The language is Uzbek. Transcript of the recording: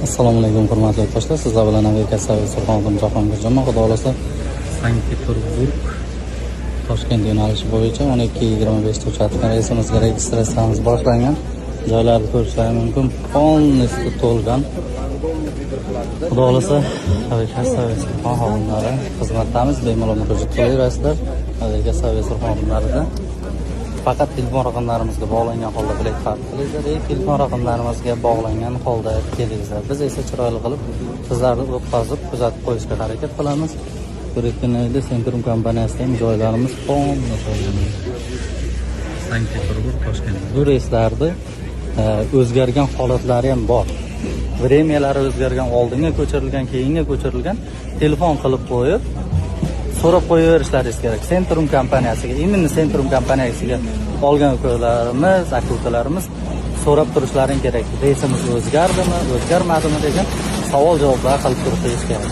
Assalomu alaykum, hurmatli yurtdoshlar. Sizlar bilan aviakassa Surxondan Jahongir Jamoa. Xudo xohlasa, Sankt-Peterburg Toshkent yo'nalishi bo'yicha 12:25 da uchadigan reysimizga registratsiyamiz boshlangan. Joylarni ko'rishlari mumkin. Полностью to'lgan. Xudo xohlasa, aviakassa Surxon xodimlari xizmatdamiz. Bemalol murojaat qilaverasizlar. Aviakassa Surxon xodimlarida faqat telefon raqamlarimizga bog'langan holda bilet xarid qilinglar va telefon raqamlarimizga bog'langan holda kelinglar. Biz esa chiroyli qilib sizlarni o'tkazib, kuzatib qo'yishga harakat qilamiz. Ko'rayotganlaringizdek, Centrum kompaniyasida ham joylarimiz полный to'lgan. Sankt-Peterburg Toshkent. Bu reyslarni o'zgargan holatlari ham bor. Время lari o'zgargan, oldinga ko'chirilgan, keyinga ko'chirilgan. Telefon qilib qo'yib, so'rab qo'yaverishlaringiz kerak. Centrum kompaniyasiga, именно Centrum kompaniyasiga olgan ukalarimiz, aka ukalarimiz so'rab turishlaring kerak. Reysimiz o'zgardimi, o'zgarmadimi degan savol javoblar qilib turishingiz kerak.